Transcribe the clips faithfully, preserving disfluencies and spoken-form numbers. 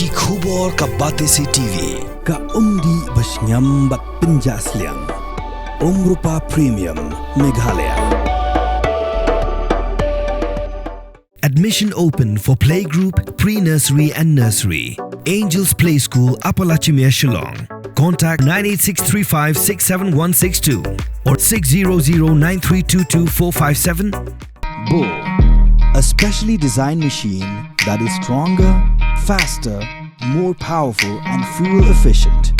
Ki khubor ka Batesi T V, ka umdih ba shngiam bad pynjah sliang. Umrupa Premium, Meghalaya. Admission open for playgroup, pre-nursery and nursery. Angels Play School, Upper Lachimia, Shillong. Contact nine eight six three five six seven one six two or six zero zero nine three two two four five seven. Bull, a specially designed machine that is stronger, faster, more powerful, and fuel efficient.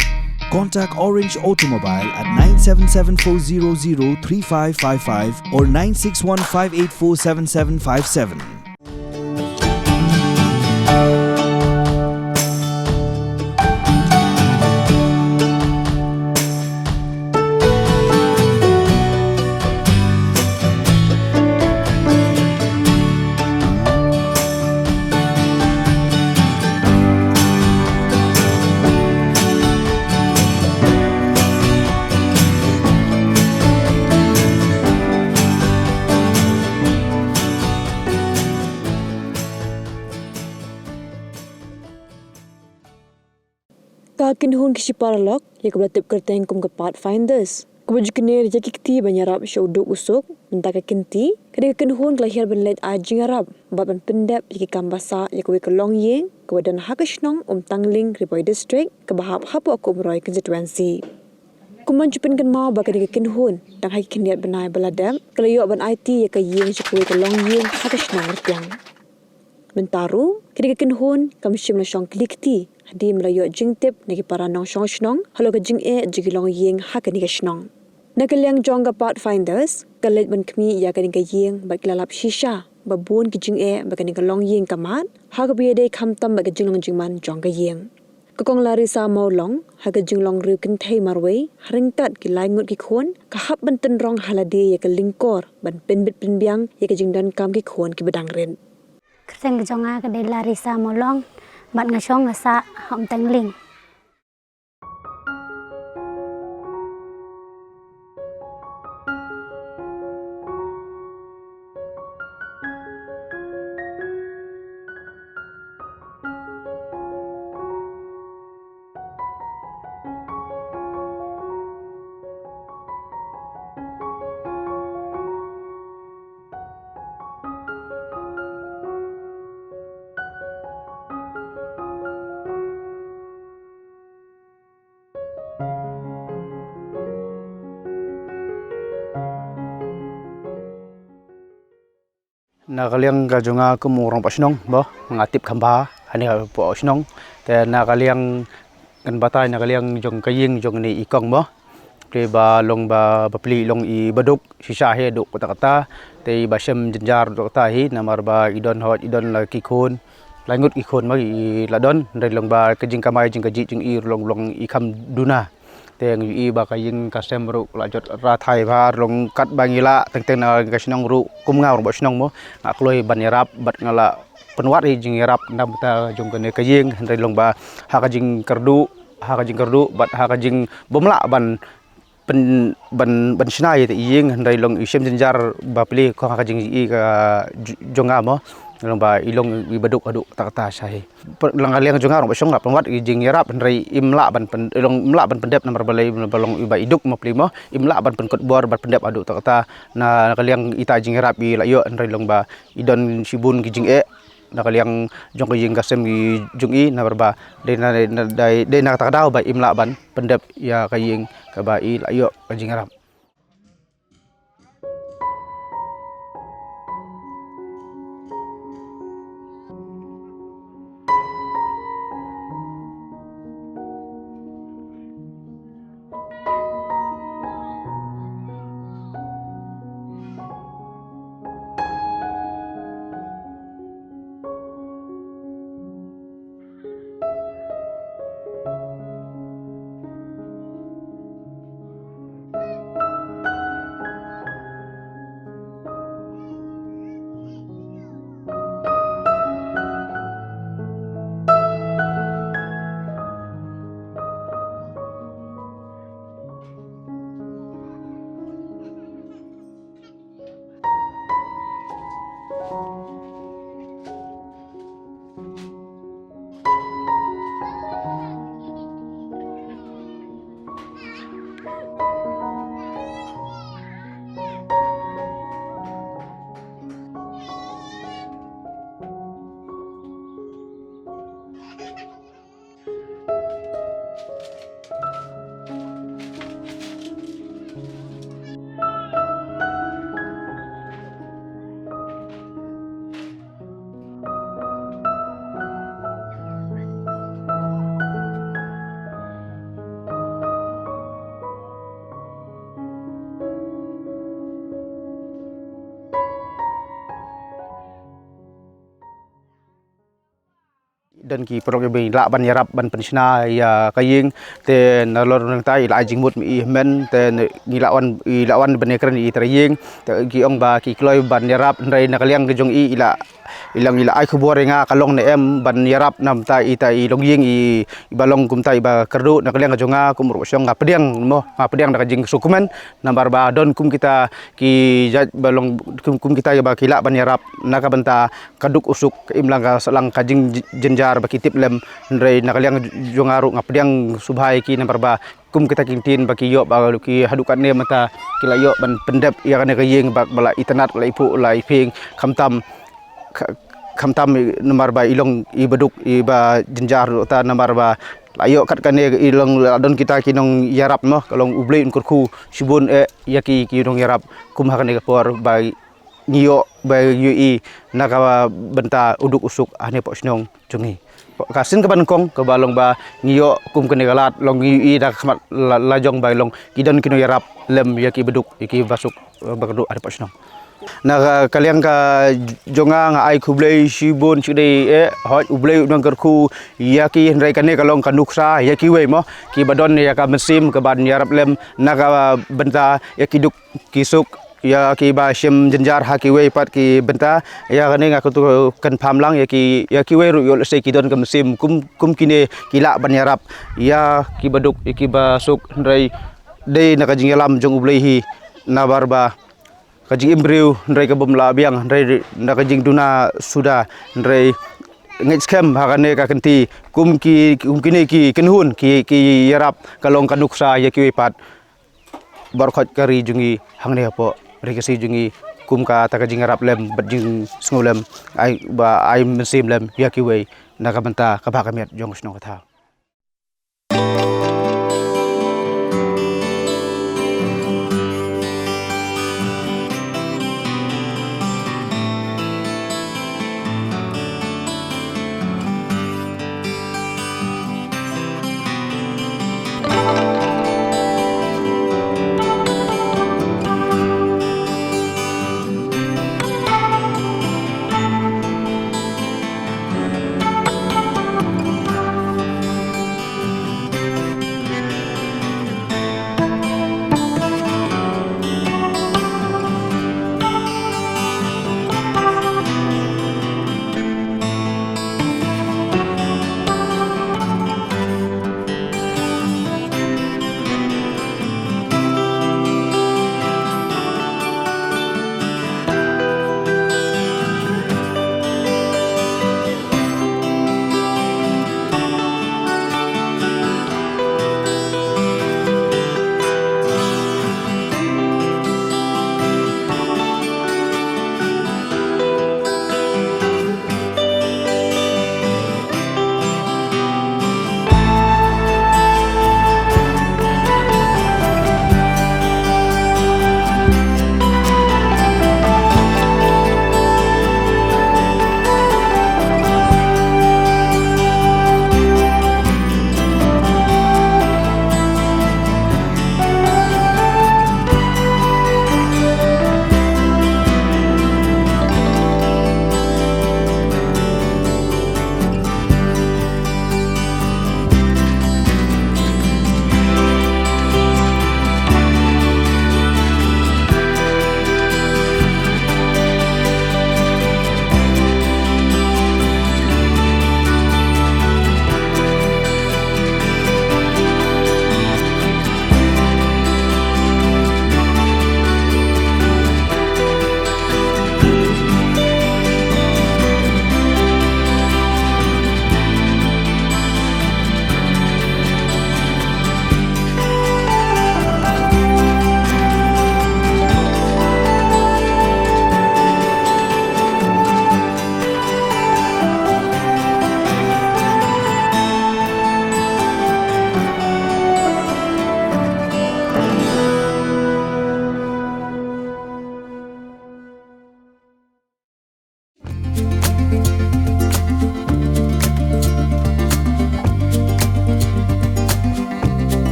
Contact Orange Automobile at nine seven seven four zero zero three five five five or nine six one five eight four seven seven five seven. Ka kynhun ki shiparalok, ïa kaba la tip kyrteng kum ka Pathfinders, kaba ju kner ïa ki kti ban ïarap sha u duk u suk, mynta ka kynti, ka dei ka kynhun ka la hiar ban leit ai jingïarap bad ban pyndep ïa ki kam ba sah ïa kawei ka longïing kaba don ha ka shnong Umtangling, Ri Bhoi District, kaba hap hapoh ka Umroi Constituency. Kum ban shu pynkynmaw ba ka dei ka kynhun, dang ha ki khyndiat bnai ba la dep, ka la ïoh ban aiti ïa ka ïing sha kawei ka longïing ha ka shnong Rtiang. Mynta ruh, ka dei ka kynhun kam shym la shong kli kti hadien ba la ïoh jingtip na ki para nongshong shnong halor ka jingeh jong ki longïing ha kane ka shnong. Na ka liang jong ka Pathfinders, ka leit ban khmih ïa kane ka ïing bad ki la lap shisha ba bun ki jingeh ba kane ka longïing ka mad, ha kaba ïadei khamtam bad ka jinglong jingman jong ka ïing. Ka Kong Larissa Mawlong, ha ka jinglong riewkynthei marwei, ha ryngkat ki lai ngut ki khun, ka hap ban tynrong ha lade ïa ka lyngkor ban pynbit pynbiang ïa ka jingdonkam ki khun kiba dang rit. Kyrteng ka jong nga ka dei Larissa Mawlong, bad nga shong nga sah ha Umtangling. Na ka liang ka jong nga kum u rangbah shnong, ba nga tip kham bha hangne hapoh shnong. Te na ka liang kan batai na ka liang jong ka ïing jong ne i kong, ba plie ba long ba, ba plie long i baduk, shisha hi duk katta katta. Te i ba shem jynjar duk katta hi, namar ba i don hoi, i don la ki khun, lai ngut ki khun ma i la don, hynrei long ba ka jingkamai jingkajih jong i long, long i kham duna. Te ngi ïohi ba ka ïing ka sem ruh la jot rathai bha, long katba ngi lah, teng teng na ka shnong ruh, kum nga u rangbah shnong mo, nga kloi ban ïarap, bad nga la pynwad hi jingïarap na bynta jong kane ka ïing, hynrei long ba ha ka jingkyrduh, ha ka jingkyrduh, bad ha ka jingbymlah ban pyn, ban, ban shna ïa ka ïing, hynrei long i shem jynjar ba plie kong ha ka jingïohi ka j-, jong nga mo, long ba i long i baduk haduh katta katta sha hi. Pynlang ka liang jong nga u rangbah shnong nga pynwad i jingïarap, hynrei im lah ban pyn, long im lah ban pyndep namar balei, ba long i ba i duk ma plie mo, im lah ban pynkut bor ban pyndep haduh katta katta. Na ka liang ita jingïarap i la ïoh, hynrei long ba i don shibun ki jingeh na ka liang jong ka ïing ka sem i jong i, namar ba dei na, dei, dei na kata ka daw ba im lah ban pyndep ïa ka ïing kaba i la ïoh ka jingïarap. Ki paralok ba lah ban ïarap ban pynshna ïa ka ïing, te nalor nangta i la ai jingmut ma i hynmen, te ngi la wan, i la wan ban ïakren ïa i trai ïing, te ki ong ba ki kloi ban ïarap, hynrei na ka liang ka jong i, i la, i la, i la ai khubor ïa nga ka long ne em ban ïarap namar ta i, ta i longïing i, i ba long kumta i ba kyrduh. Na ka liang ka jong nga kum u Bah Shnong nga pdiang mo, nga pdiang da ka jingsngewkmen, namar ba don kum kita ki jait ba long kum, kum kita ba ki lah ban ïarap na ka bynta ka duk u suk, ka imlang ka sahlang, ka jingjynjar ba ki tip lem. Hynrei na ka liang jong nga ruh nga pdiang sngewbha ïa ki namar ba kum kita ki ktien ba ki ïoh ba ki haduh katne mynta ki la ïoh ban pyndep ïa kane ka ïing ba, ba la itynnad, la iphuh, la iphieng, khamtam, kha-, khamtam namar ba i long i baduk i ba jynjar ruh ta, namar ba la ïoh kat kane i long la don kita ki nongïarap mo, ka long U Blei un kyrkhu shibun eh ïa ki, ki nongïarap kum ha kane ka por ba ngi ïoh ba ngi ïohi na ka bynta u duk u suk hangne hapoh shnong jong ngi. Ka sien kaba nyngkong kaba long ba ngi ïoh kum kane ka lad long ngi ïohi da ka khmat la, lajong ba long ki don ki nongïarap lem ïa ki baduk, ïa ki basuk, eh, ba kyrduh hangne hapoh shnong. Na ka, ka liang ka jong nga nga ai khublei shibun shikatdei eh, hooid U Blei un kyrkhu ïa ki, hynrei kane ka long ka nuksa ïa kiwei mo, ki ba don ïa ka mynsiem kaban ïarap lem na ka bynta ïa ki duk ki suk, ïa ki ba shim jynjar ha kiwei pat ki bynta. Ïa kane nga kyntu kynpham lang ïa ki, ïa kiwei ruh ïoh lehse ki don ka mynsiem kum, kum kine ki lah ban ïarap ïa ki baduk, ïa ki basuk, hynrei dei na ka jingïalam jong U Blei hi, namar ba ka jingim briew hynrei ka bym lah biang, hynrei na ka jingduna suda, hynrei ngeit skhem ha kane ka kynti kum ki, kum kine ki kynhun ki, ki ïarap ka long ka nuksa ïa kiwei pat. Baroh khoit ka ri jong ngi hangne hapoh Ri Khasi jong ngi kum kata ka jingïarap lem bad jingsngew lem, ai ba ai mynsiem lem ïa kiwei na ka bynta ka bha ka miat jong ka shnong ka thaw.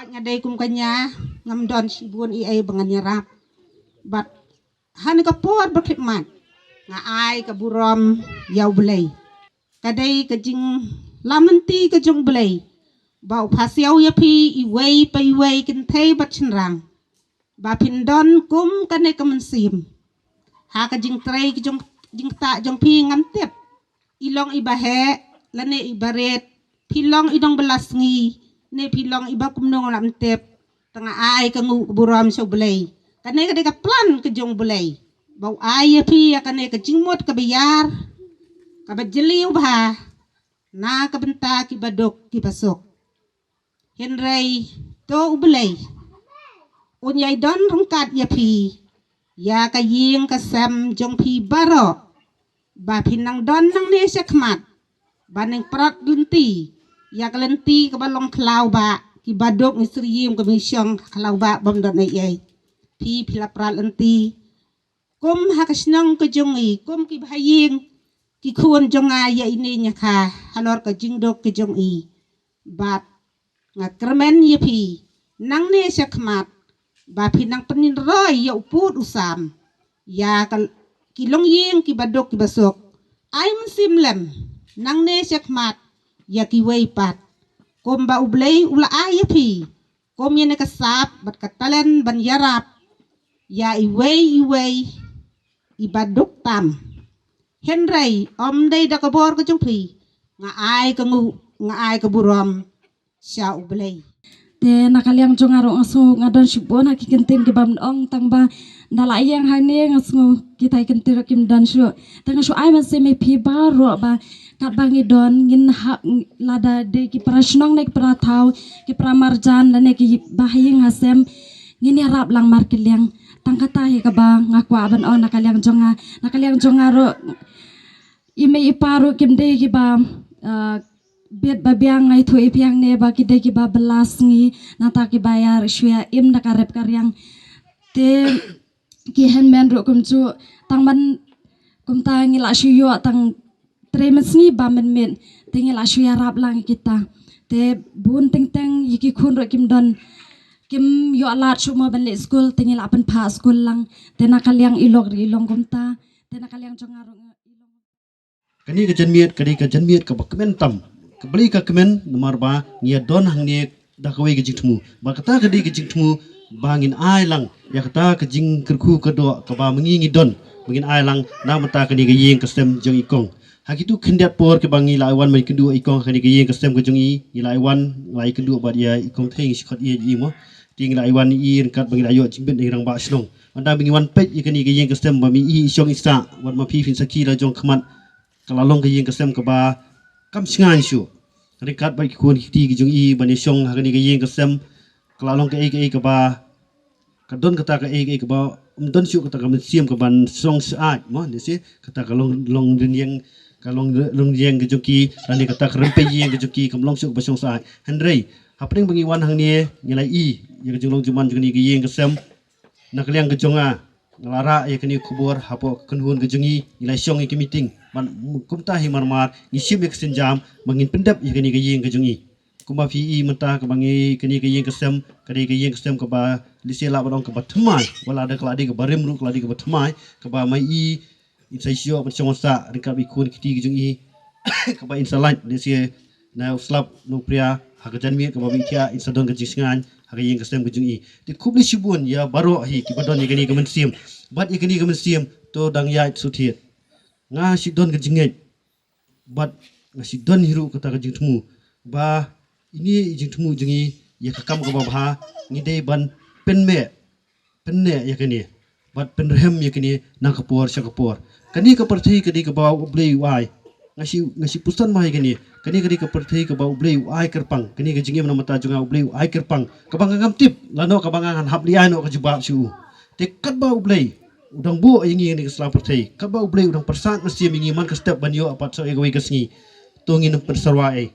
Nga dei kum ka nia, ngam don shibun i ei ba ngan ïarap. Bad ha kane ka por ba khyllipmat, nga ai ka burom ïa U Blei. Ka dei ka jinglamlynti ka jong U Blei ba u phasiaw ïa phi iwei pa iwei, kynthei bad shynrang, ba phin don kum kane ka mynsiem. Ha ka jingtrei ka jong, jingktah jong phi ngam tip i long iba heh lane iba rit, phi long i nongbylla sngi ne phi long iba kumno ngam tip. Tang ai ka nguh ka burom sha U Blei. Kane ka dei ka plan ka jong U Blei ba u ai ïa phi ïa kane ka jingmut kaba ïar, kaba jylliew bha na ka bynta kiba duk kiba suk. Hynrei to U Blei un ïai don ryngkat ïa phi, ïa ka ïing ka sem jong phi baroh, ba phin nang don nangne shakhmat ban nang prat lynti ïa ka lynti kaba long khlaw ba, kiba duk ngi syriem ka mynsiem khlaw ba bym don ei ei. Phi phi la prat lynti kum ha ka shnong ka jong i, kum kiba ha ïing ki khun jong nga ïa ine ïa kha halor ka jingduk ka jong i. Bad nga kyrmen ïa phi nangne shakhmat ba phi nang pynroi ïa u pud u sam ïa ka, ki longïing kiba duk kiba suk. Ai mynsiem lem nangne shakhmat ïa kiwei pat, kumba U Blei u la ai ïa phi kum ïa ne ka sap bad ka talent ban ïarap ïa iwei iwei iba duk tam. Hynrei ym dei da ka bor ka jong phi, nga ai ka nguh, nga ai ka burom sha U Blei. Te na ka liang jong nga ruh nga sngew nga don shibun ha ki kyntien kiba ong, tang ba da la ïeng hangne nga sngew kita ki kyntien ruh kim don shuh. Te nga shu ai mynsiem ïa phi baroh ba katba ngi don ngin ha, lada dei ki para shnong ne ki para thaw, ki para marjan lane kiba ha ïing ha sem, ngin ïarap lang markylliang. Tang kata hi kaba nga kwah ban ong na ka liang jong nga. Na ka liang jong nga ruh i mei i pa ruh kim dei kiba, ah, bit ba biang, nga ïathuh ïa phi hangne ba ki dei kiba bylla sngi, nangta kiba ïa shu ïa im da ka rep ka riang. Te ki hynmen ruh kumjuh, tang ban kumta ngi la shu ïoh tang trei mynsngi ba mynmiet, te ngi la shu ïarap lang ïa kita. Te bun teng teng ïa ki khun ruh kim don, kim ïoh lad shuh mo ban leit skul, te ngi la pynphah skul lang. Te na ka liang i lok ruh i long kumta. Te na ka liang jong nga ruh nga Kane ka janmiet, kane ka janmiet kaba kmen tam. Ka Blei ka kmen namar ba ngi ïa don hangne da kawei ka jingthmu. Ba kata ka dei ka jingthmu ba ngin ai lang ïa kata ka jingkyrkhu ka doh kaba ma ngi ngi don. Ba ngin ai lang na bynta kane ka ïing ka sem jong i kong. Ha kitu khyndiat por kaba ngi la wan ban kynduh i kong ha kane ka ïing ka sem ka jong i, ngi la wan, la ïa kynduh bad ïa i kong Thei, ngi shu khot ïa i mo. Te ngi la wan i ryngkat ba ngi la ïoh jingbit na i rangbah shnong. Ynda ba ngi wan peit ïa kane ka ïing ka sem ba ma i i shong i sah, wat ma phi phin sakhi la jong khmat, ka la long ka ïing ka sem kaba kam shngaiñ shuh. Ryngkat bad ki khun ki kti ki jong i ban ïa shong ha kane ka ïing ka sem, ka la long kaei kaei kaba, ka don kata kaei kaei kaba ym don shuh kata ka mynsiem kaban shong syaid mo, ne shi kata ka long, long rynïeng, ka long, long rynïeng ka jong ki, lane kata ka rympei ïing ka jong ki kam long shuh kaba shong syaid. Hynrei hapdeng ba ngi wan hangne ngi la i ïa ka jinglong jingman jong kane ka ïing ka sem. Na ka liang ka jong nga, nga la rah ïa kane ka khubor hapoh ka kynhun ka jong ngi, ngi la shong ïa ka meeting. Ban kumta hi marmar ngi shim ïa ka sienjam ba ngin pyndep ïa kane ka ïing ka jong ngi. Kumba phi i mynta kaba ngi, kane ka ïing ka sem ka dei ka ïing ka sem kaba lehse lah ban ong kaba thymmai, wat la da ka la dei kaba rim ruh ka la dei kaba thymmai, kaba ma i in sa ïoh ban shong sah ryngkat bad ki khun ki kti ki jong i. Kaba in sa lait lehse na u slap na u phria ha ka janmiet kaba ma i thiah in sa don ka jingshngaiñ ha ka ïing ka sem ka jong i. Te khublei shibun ïa baroh hi kiba don ïa kane ka mynsiem. Bad ïa kane ka mynsiem to dang ïaid shu thied. Nga shu don ka jingngeit bad nga shu don hi ruh kata ka jingthmu ba ine i jingthmu jong ngi ïa ka kam kaba bha ngi dei ban pynmeh, pynneh ïa kane bad pynrhem ïa kane na ka por sha ka por. Kane ka pyrthei ka dei kaba U Blei u ai. Nga shu, nga shu puson ma ïa kane. Kane ka dei ka pyrthei kaba U Blei u ai kyrpang. Kane ka jingim na bynta jong nga U Blei u ai kyrpang. Kaba nga ngam tip lano kaba nga ngan hap leh ïa no ka jubab shu. Te katba U Blei u dang buh ïa ngi kane ka sla pyrthei, katba U Blei u dang pyrsad mynsiem ïa ngi man ka step ban ïoh pat sa ïa kawei ka sngi, to ngin pynsyrwa ei.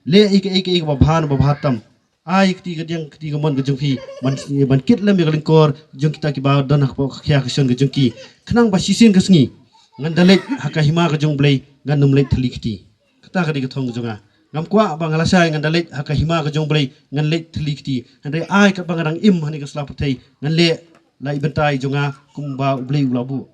Leh ïa kaei kaei kaba bha na ba bha tam. Ai kti ka diang kti ka mon ka jong phi ban, ban kit lem ïa ka lyngkor jong kita kiba don hapoh ka khia ka shon ka jong ki. Khnang ba shisien ka sngi ngan da leit ha ka hima ka jong U Blei ngan ym leit thylli kti. Kata ka dei ka thong ka jong nga. Ngam kwah ba nga lashai ngan da leit ha ka hima ka jong U Blei, ngan leit thylli kti. Hynrei ai katba nga dang im ha kane ka sla pyrthei, ngan leh la i bynta i jong nga kumba U Blei u la buh.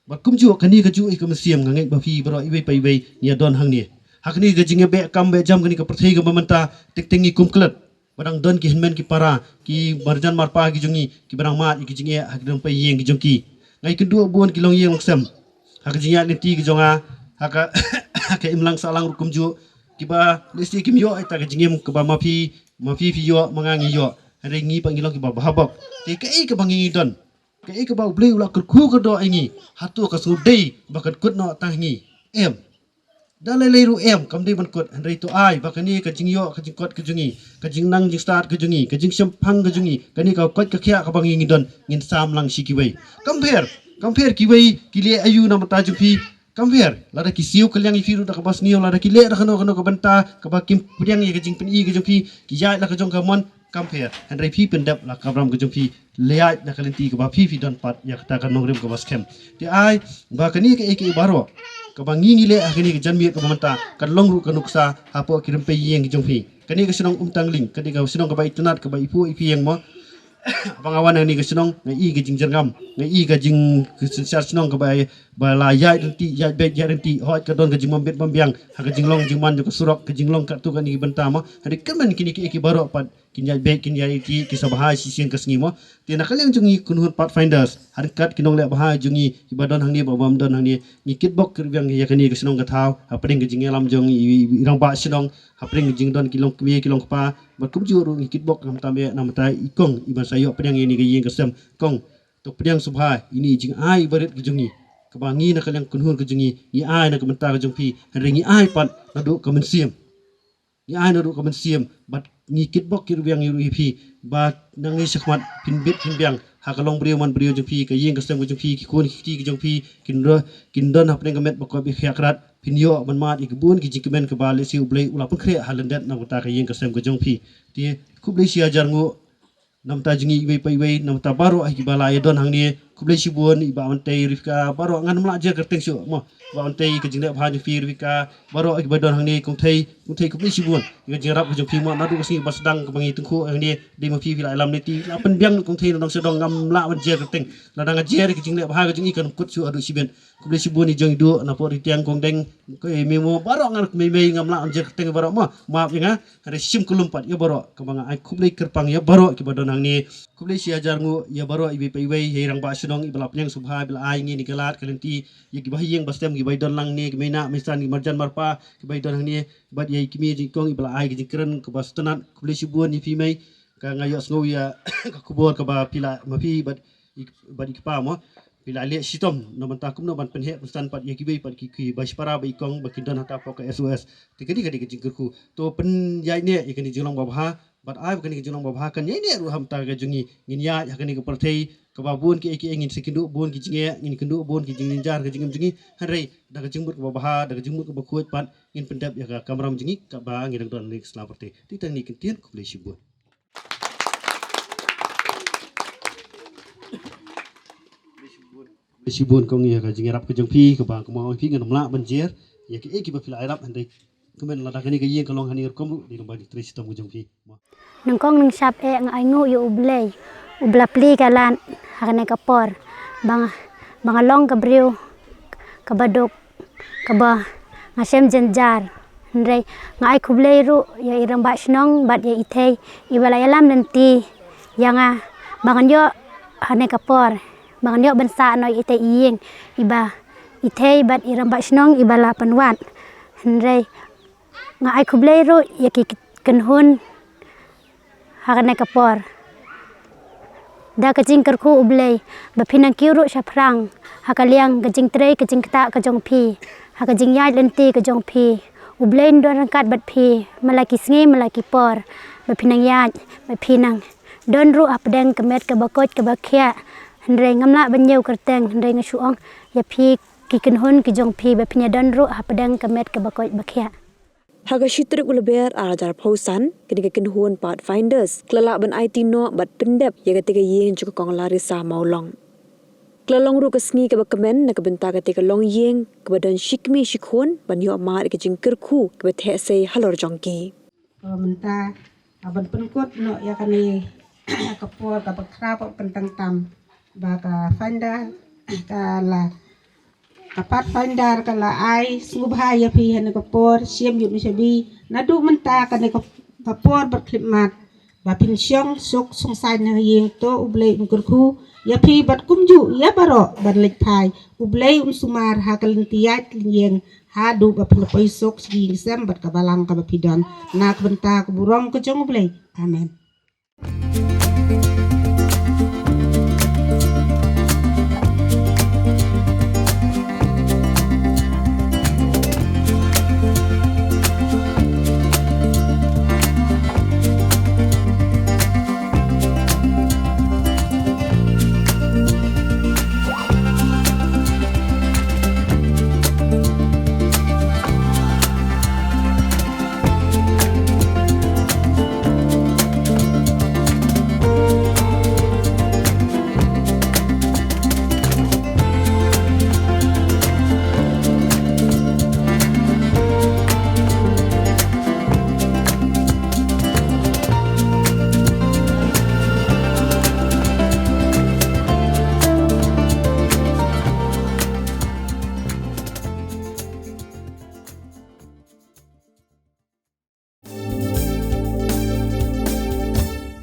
Bad kumjuh kane kajuh ïa ka mynsiem nga ngeit ba phi baroh iwei pa iwei ngi ïa don hangne. Ha kane ka jingïabeh kam beh jam kane ka pyrthei kaba mynta, teng teng ngi kum klet ba dang don ki hynmen ki para, ki marjan marpa ki jong ngi, kiba dang mad ïa ki jingeh ha ki rympei ïing ki jong ki. Nga ïakynduh bun ki longïing longsem ha ka jingïaid lynti ki jong nga, ha ka ha ka imlang sahlang ruh kumjuh, kiba lehse kim ïoh ïa kata ka jingim kaba ma phi, ma phi phi ïoh, ma nga ngi ïoh. Hynrei ngi pat ngi long kiba bha bok. Te kaei kaba ngi ngi don, kaei kaba U Blei u la kyrkhu kyrdoh ïa ngi, hato ka sngewdei ba kan kut noh tang ha ngi? Em. Da lei lei ruh em, kam dei ban kut. Hynrei to ai ba kane ka jingïoh ka jingkot ka jong ngi, ka jingnang jingstad ka jong ngi, ka jingshemphang ka jong ngi, kane ka koit ka khiah kaba ngi ngi don, ngin sam lang sha kiwei. Kam pher, kam pher kiwei ki leh aïu na bynta jong phi. Kam pher, lada ki siew kylliang ïa phi ruh da kaba sniew, lada ki leh da kano kano ka bynta kaba kim pdiang ïa ka jingpyni ka jong phi, ki ïaid la ka jong ka mon, kam pher. Hynrei phi pyndep la ka kamram ka jong phi, leit na ka lynti kaba phi phi don pat ïa kata ka nongrim kaba skhem. Te ai ba kane kaei kaei baroh kaba ngi ngi leh ha kane ka janmiet kaba mynta, kan long ruh ka nuksa hapoh ki rympei ïing ki jong phi. Kane ka shnong Umtangling, kane ka shnong kaba itynnad, kaba ipuh iphieng mo. Ba nga wan ha kane ka shnong, nga i ka jingjyrngam, nga i ka jing, ka synshar shnong kaba, ba la ïaid ryntih, ïaid beit ïaid ryntih, hooid ka don ka jingbym bit bym biang ha ka jinglong jingman jong ka surok, ka jinglong katto katne ki bynta mo. Hynrei kyrmen kine kiei kiei baroh pat kin ïaid beit, kin ïaid ryntih, ki sa bha shisien ka sngi mo. Te na ka liang jong ngi kynhun Pathfinders, ha ryngkat ki nongleh bha jong ngi kiba don hangne bad bym don hangne, ngi kitbok kitrwiang ïa kane ka shnong ka thaw hapdeng ka jingïalam jong i, i, i rangbah shnong, hapdeng ka jingdon ki longkmie ki longkpa. Bad kumjuh ruh ngi kitbok namar ta me, namar ta i kong i ban sa ïoh pdiang ïa kane ka ïing ka sem. Kong, to pdiang sngewbha ïa kine ki jingai barit ki jong ngi, kaba ngi na ka liang kynhun ka jong ngi ngi ai na ka bynta ka jong phi. Hynrei ngi ai pat naduh ka mynsiem, ngi ai naduh ka mynsiem, bad ngi kitbok kitrwiang ïa ruh ïa phi ba nangne shakhmat phin bit phin biang ha ka longbriew manbriew jong phi, ka ïing ka sem ka jong phi, ki khun ki kti ki jong phi kin ro, kin don hapdeng ka met ba koit ba khiah krat, phin ïoh ban mad ïa ki bun ki jingkmen kaba lehse U Blei u la pynkhreh ha lyndet na ka bynta ka ïing ka sem ka jong phi. Te khublei shi hajar nguh na bynta jong ngi iwei pa iwei, na bynta baroh kiba la ïa don hangne. Khublei shibun i Bah Myntoi Rifka, baroh ngan ym lah jer kyrteng shuh mo. Bah Myntoi, ka jingleh bha jong phi Rifka, baroh kiba don hangne, kong Thei, kong Thei khublei shibun ïa ka jingïarap ka jong phi mo, naduh ka sngi ba sdang kaba ngi tyngkhuh hangne, dei ma phi phi la ïalam lynti, la pynbiang kong Thei na dong sha dong, ngam lah ban jer kyrteng. Lada nga jer ïa ka jingleh bha ka jong i kan kut shuh haduh shibit. Khublei shibun i jong i Duh na Port Ritiang, kong Deng, ko i Memo, baroh ngan mei mei ngam lah ban jer kyrteng baroh mo. Map ïa nga. Hynrei shim kulum pat ïa baroh, kaba nga ai khublei kyrpang ïa baroh kiba don hangne. Khublei shi hajar nguh ïa baroh iwei pa iwei, ïa i rangbah shnong iba la pynïeng sngewbha, iba la ai ngi ïa kane ka lad ka lynti, ïa kiba ha ïing ba stem, kiba don lang hangne, ki mei na mei san, ki marjan marpa kiba don hangne, bad ïa i kmie jong i kong iba la ai ka jingkren kaba sngewtynnat. Khublei shibun ïa phi mei. Ka nga ïohsngew ïa ka khubor kaba phi la, ma phi bad i, bad i kpa mo, phi la leh shitom na bynta kumno ban pynheh pynsan pat ïa kiwei pat ki, kiba shipara ba i kong ba kin don hata hapoh ka S O S. Te kane ka dei ka jingkyrkhu. To pynïaid neh ïa kane ka jinglong babha, bad ai ba kane ka jinglong babha kan ïaid neh ruh ha bynta ka jong ngi. Ngin ïaid ha kane ka pyrthei kaba bun kiei kiei, ngin sa kynduh bun ki jingeh, ngin kynduh bun ki jingjynjar ha ka jingim jong ngi. Hynrei da ka jingmut kaba bha, da ka jingmut kaba khuid pat, ngin pyndep ïa ka kamram jong ngi kaba ngi dang don ha kane ka sla pyrthei. Te tang kine ki kyntien, khublei shibun. Khublei shibun kong ïa ka jingïarap ka jong phi, kaba kumba ong phi ngan ym lah ban jer ïa kiei kiba phi la ïarap, hynrei kumne lada kane ka ïing ka long hangne rukom ruh, dei lyngba ka jingtrei shitom ka jong phi. Nyngkong nyngshap eh nga ainguh ïa U Blei uba la plie ka lad ha kane ka por ba nga, ba nga long ka briew kaba duk, kaba nga shem jynjar. Hynrei nga ai khublei ruh ïa i rangbah shnong bad ïa i Thei iba la ïalam lynti ïa nga ba ngan ïoh ha kane ka por, ba ngan ïoh ban sah noh ïa itei i ïing iba i Thei bad i rangbah shnong iba la pynwad. Hynrei nga ai khublei ruh ïa ki kynhun ha kane ka por. Da ka jingkyrkhu U Blei ba phin nang kiew ruh shaphrang ha ka liang ka jingtrei ka jingktah ka jong phi, ha ka jingïaid lynti ka jong phi. U Blei un don ryngkat bad phi man la ki sngi man la ki por, ba phin nang ïaid, ba phin nang don ruh hapdeng ka met kaba koit kaba khiah. Hynrei ngam lah ban ñiew kyrteng, hynrei nga shu ong ïa phi ki kynhun ki jong phi ba phin ïa don ruh hapdeng ka met kaba koit ba khiah. Ha ka shi tarik u Lber ar hajar arphew san, kane ka kynhun Pathfinders ka la lah ban aiti noh bad pyndep ïa kata ka ïing jong ka Kong Larissa Mawlong. Ka la long ruh ka sngi kaba kmen na ka bynta katei ka longïing kaba don shi kmie shi khun ban ïoh mad ïa ka jingkyrkhu kaba theh sei halor jong ki. Mynta ban pynkut noh ïa kane ka por kaba khraw kaba kyntang tam ba ka finder ka la ka Pathfinder ka la ai sngewbha ïa phi ha kane ka por shim ïa u shabi naduh mynta kane ka por bad khyllipmat ba phin shong suk shong saiñ ha ïing. To U Blei un kyrkhu ïa phi bad kumjuh ïa baroh ban leit phai. U Blei un sumar ha ka lynti ïaid lynïeng haduh ba phin poi suk sha ïing sem bad ka balang kaba phi don. Na ka bynta ka burom ka jong U Blei. Amen.